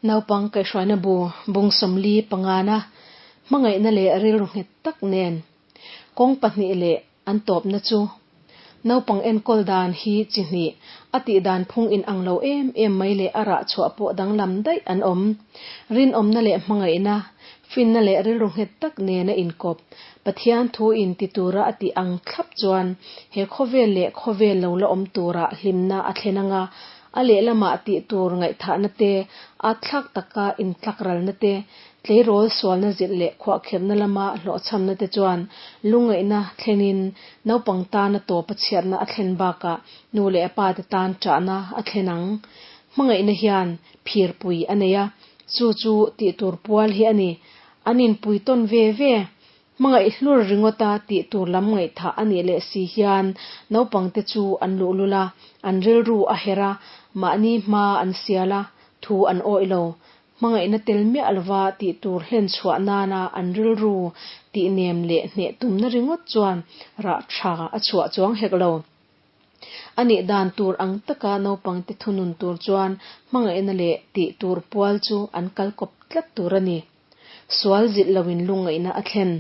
Naupang kaihhruaina bu bung 45na hmangaihna leh rilru nghet tak nen kawng pahnih leh an tawpna chu naupang enkawl dan hi chi hnih a tih dan phung inang lo em em mai leh a rah chhuah pawh danglam daih an awm. Rinawmna leh hmangaihna, finna leh rilru nghet tak nena inkawp, Pathian thu in ti tura a tih ang thlap chuan he khawvel leh khawvel lo la awm turah hlimna a thlen anga a lehlamah tih tur ngaihthahna te, atthlak taka intlak-ralna te, tleirawl sualna zilh leh khuahkhirhna lama hlawhchhamna te chuan lungngaihna thlenin naupang tana tawpa chhiatna a thlen bakah nu leh pa te tan ṭahna a thlen ang. Hmangaihna hian phirpui a nei a, chu chu tih tur pual hi a ni. An inpui tawn ve ve. Hmangaih hlur ringawta tih tur lam ngaihthah a nih leh si hian naupangte chu an luhlul a, an rilru a herh a, mahni hma an sial a, thu an awih lo. Hmangaihna tel miah lova tih tur hlen chhuah nana an rilru tih nem leh hneh tumna ringawt chuan rah tha a chhuah chuang hek lo. A nih dan tur ang taka naupangte thunun tur chuan hmangaihna leh tih tur pual chu an kal kawp tlat tur a ni. Sual zilh loin lungngaihna a thlen.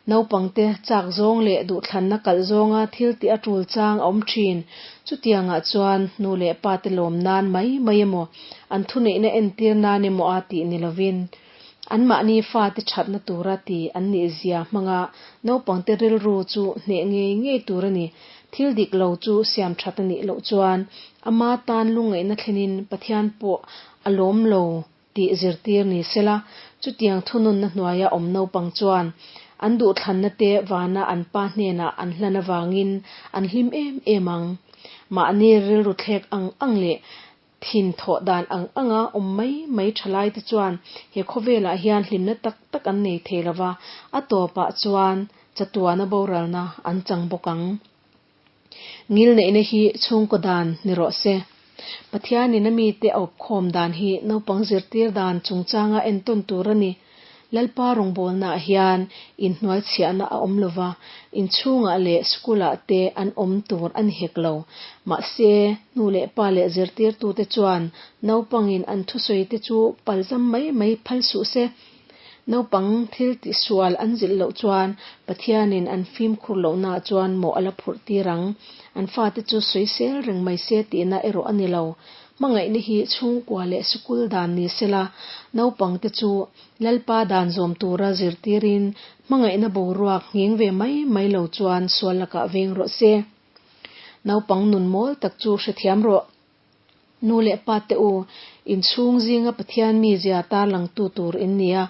Naupangte chak zawng leh duhthlanna kalh zawnga thil tih a tul chang a awm thin. Chutiangah chuan nu leh pate lawm nan mai mai emaw, an thuneihna entir nan emaw a tih ni lovin, anmahni fate thatna tura ti an nih zia hmanga naupangte rilru chu hneh ngei ngei tur a ni. Thil dik lo chu siam that a nih loh chuan ama tan lungngaihna thlenin Pathian pawh a lawm lo tih zirtir ni sela, chutiang thununna hnuaia awm naupang chuan an duhthlanna te vana an pa hnenah an hlan avangin an hlim em em ang. Mahni rilru thlek ang ang leh thin thawh dan ang anga awm mai mai thalai te chuan he khawvelah hian hlimna tak tak an nei thei lova, a tawpah chuan chatuana boralna an chang bawk ang. Ngilneihna hi chhungkaw dan ni rawh se. Pathianin a mite a awpkhawm dan hi naupang zirtir dan chungchanga entawn tur a ni. Lalpa rawngbawlnaah hian inhnuaichhiahna a awm lova, inchhungah leh school-ah te an awm tur a ni hek lo. Mahse, nu leh pa leh zirtirtute chuan naupangin an thusawite chu palzam mai mai phal suh se. Naupang thil tihsual an zilh loh chuan Pathianin an fimkhur lohnaah chuan mawh a la phurh tir ang. An fate chu sawisel reng mai se tihna erawh a ni lo. Hmangaihna hi chhungkua leh sikul dan ni sela, naupangte chu Lalpa dan zawm tura zirtirin hmangaihna boruak nghing ve mai mai lo chuan sual lakah veng rawh se. Naupang nun mawl tak chu hrethiam rawh. Nu leh pa te u, inchhung zinga Pathian mizia tarlangtu tur in ni a.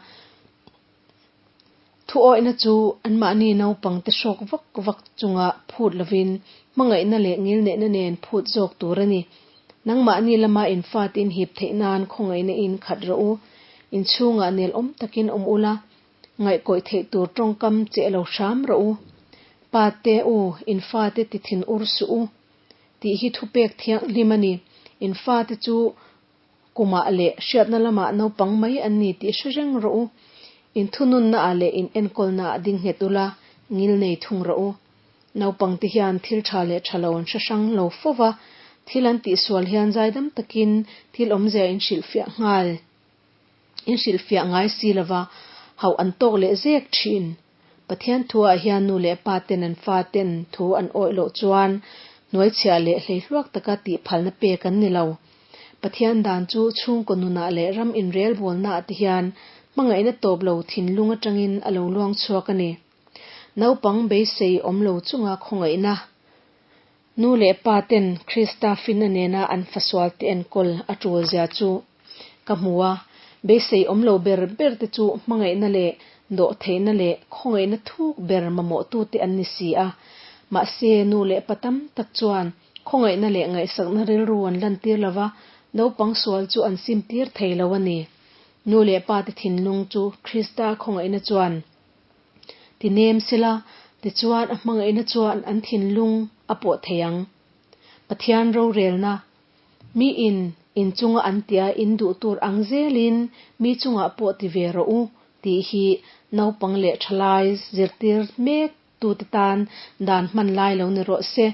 Thuawihna chu anmahni naupangte hrawk vak vak chunga phut lovin hmangaihna leh ngilneihna nen phut zawk tur a ni. Nangmahni lama in fate in hip theih nan khawngaihna in khat rawh u. Inchhungah nel awm takin awm ula, ngaihkawih theih tur tawngkam che lo hram rawh u. Pa te u, in fate ti thin ur suh u. Tih hi thupek thianghlim a ni. In fate chu kumah leh hriatna lamah naupang mai an ni tih hre reng rawh u. In thununnaah leh in enkawlnaah ding nghet ula, ngil nei thung rawh u. Naupangte hian thil tha leh tha lo an hre hrang lo fo va, thil an tihsual hian zaidam takin thil awmzia in hrilhfiah nghal in hrilhfiah ngai si lova, hauh an tawk leh zek thin. Pathian thuah hian nu leh pa ten an fa ten thu an awih loh chuan hnuaichhiah leh hleihluak taka tih phalna pek an ni lo. Pathian dan chu chhungkaw nunah leh ram inrelbawlnaah te hian hmangaihna tawp lo thinlung atangin a lo luang chhuak a ni. Naupang beisei awm lo chunga khawngaihna nu leh pa ten Krista finna nena an fasual te enkawl a tul zia chu ka hmu a, beisei awm lo ber ber te chu hmangaihna leh dawhtheihna leh khawngaihna thuk ber mamawhtute an ni si a. Mahse, nu leh pa tam tak chuan khawngaihna leh ngaihsakna rilru an lantir lo va, naupang sual chu an simtir thei lo a ni. Nu leh pa te thinlung chu Krista khawngaihna chuan ti nem sela, tichuan a hmangaihna chuan an thinlung a pawh thei ang. Pathian rorelna Mi in in chunga an tia in duh tur ang zelin mi chungah pawh ti ve rawh u tih hi naupang leh thalai zirtir mek tute tan dan hman lai lo ni rawh se.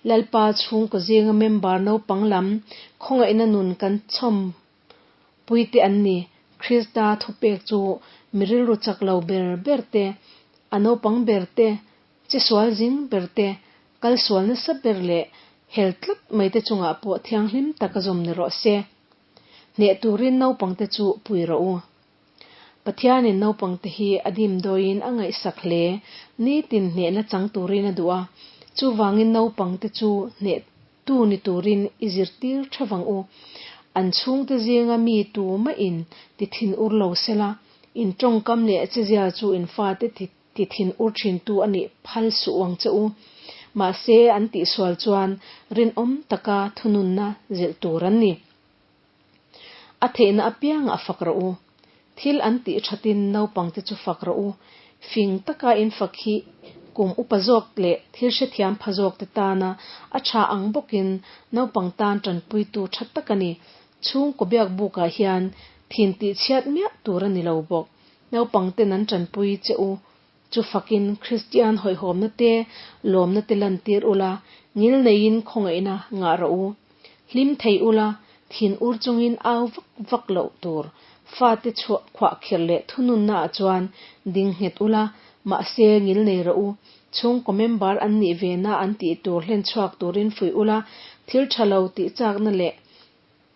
Lalpa chhungkaw zinga member naupang lam khawngaihna nun kan chhawm. Puite an ni. Krista thupek chu mi rilru chak lo ber ber te, a naupang ber te, che sual zing ber te, kal sual nasa ber leh hel tlat mai te chungah pawh thianghlim taka zawm ni rawh se. Hneh turin naupangte chu pui rawh u. Pathianin naupangte hi a dimdawiin a ngaihsak hle. Nitin hnehna chang turin a duh a. Chuvangin naupangte chu hnehtu ni turin i zirtir tha vang u. An chhungte zinga mi tu mahin ti thin ur lo sela, in tawngkam leh chezia chu in fate ti thin ur thintu a nih phal suh ang che u. Mahse, an tihsual chuan rinawm taka thununna zilh tur an ni. A theihna apiangah fak rawh u. Thil an tih thatin naupangte chu fak rawh u. Fing taka in fak hi kum upa zawk leh thil hrethiam pha zawkte tana a tha ang bawkin naupang tan tanpuitu tha tak a ni. Chhungkaw biakbukah hian thin tihchhiat miah tur a ni lo bawk. Naupangten an tanpui che u. Chu fakin Kristian hawihhawmna te, lawmna te lantir ula, ngil neiin khawngaihna ngah rawh u. Hlim thei ula, thin ur chungin au vak vak loh tur. Fate chhuah khuah khirh leh thununna ah chuan ding nghet ula, mahse ngil nei rawh u. Chhungkaw member an nih ve na an tih tur hlen chhuak turin fuih ula, thil tha lo tih chakna leh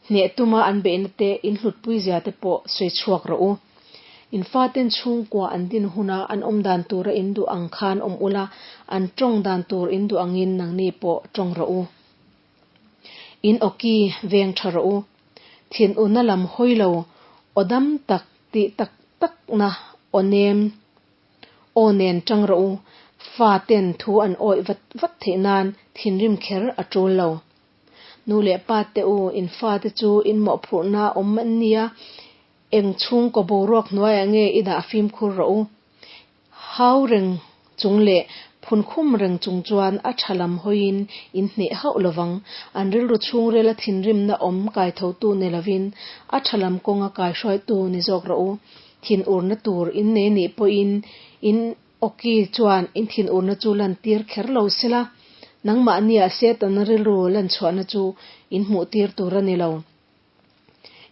Hneh tuma an beihna te, in hlutpui zia te pawh sawi chhuak rawh u. In faten chhungkua an din huna an awm dan tura in duh ang khan awm ula, an tawng dan tur in duh angin nangni pawh tawng rawh u. In awki veng tha rawh u. Thin una lam hawi lo, aw dam tak tih tak takna aw nem aw nen tang rawh u. Faten thu an awih vat vat theih nan thinrim kher a tul lo. Nu leh pa te u, in fate chu in mawhphurhna awm an nia, eng chhungkaw boruak hnuaiah nge i dah fimkhur rawh u. Hau reng chung leh phunkhum reng chung chuan a tha lam hawiin in hneh hauh lovang. An rilru chhungrela thinrimna awm kaithotu ni lovin a tha lam kawnga kaihruaitu ni zawk rawh u. Thinurna tur in nei nih pawhin in Awki chuan in thinurna chu lantir kher lo sela, nangmahnia Setana rilru lanchhuahna chu in hmuhtir tur a ni lo.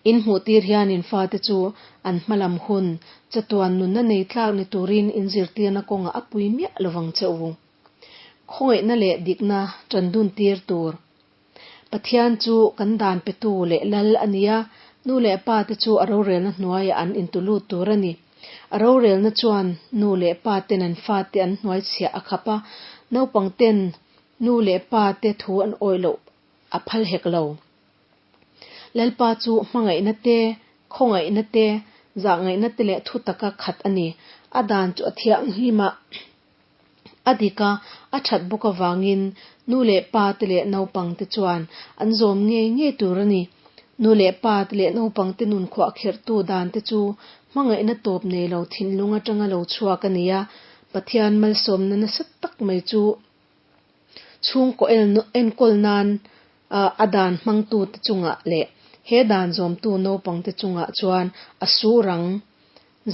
In hmuhtir hian in fate chu an hmalam hun, chatuan nunna nei tlak ni turin in zirtirna kawngah a pui miah lovang che u. Khawngaihna leh dikna tan duntir tur. Pathian chu kan dan petu leh lal a ni a, nu leh pa te chu a rorelna hnuaiah an intulut tur a ni. A rorelna chuan nu leh pa ten an fate an hnuaichhiah a khap a, naupang ten nu leh pa te thu an awih loh a phal hek lo. Lalpa chu hmangaihna te, khawngaihna te, zahngaihna te leh thu taka khat a ni. A dan chu a thianghlim a. A dik a, a that bawk avangin nu leh pa te leh naupang te chuan an zawm ngei ngei tur a ni. Nu leh pa te leh naupang te nun khuahkhirhtu dan te chu hmangaihna tawp nei lo thinlung atanga lo chhuak a ni a, Pathian malsawmna nasa tak mai chu chhungkaw enkawl nan a dan hmangtu te chungah leh he dan zawmtu naupang te chungah chuan a sur ang.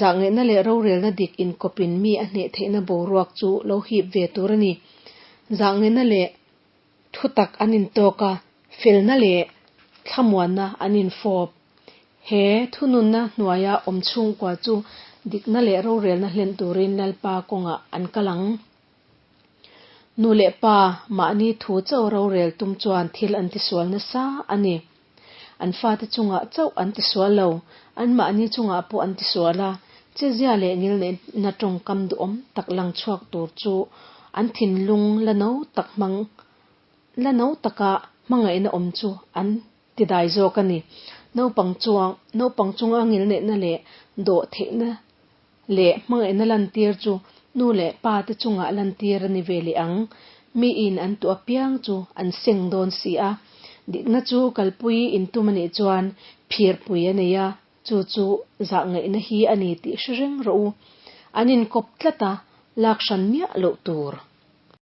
Zahngaihna leh rorelna dik inkawpin mi a hneh theihna boruak chu lo hip ve tur a ni. Zahngaihna leh thutak an intawk a, felna leh thlamuanna an infawp. He thununna hnuaia awm chhungkua chu dikna leh rorelna hlen turin Lalpa kawngah an kal ang. Nu leh pa mahni thu chauh rorel tum chuan thil an tisual nasa a ni. An fate chungah chauh an tisual lo, anmahni chungah pawh an tisual a, chezia leh ngilneihna tawngkam duhawm tak lang chhuak tur chu an thinlung la no tak hmang la no taka hmangaihna awm chu an tidai zawk a ni. Naupang chuang naupang chunga ngilneihna leh dawh theihna leh hmangaihna lantir chu nu leh pa te chungah lantir a ni ve leh ang. Miin an tuah piang chu an seng dawn si a. Dikna chu kalpui intum a nih chuan phirpui a nei a, chu chu zahngaihna hi a ni tih hre reng rawh u. An inkawp tlat a, lak hran miah loh tur.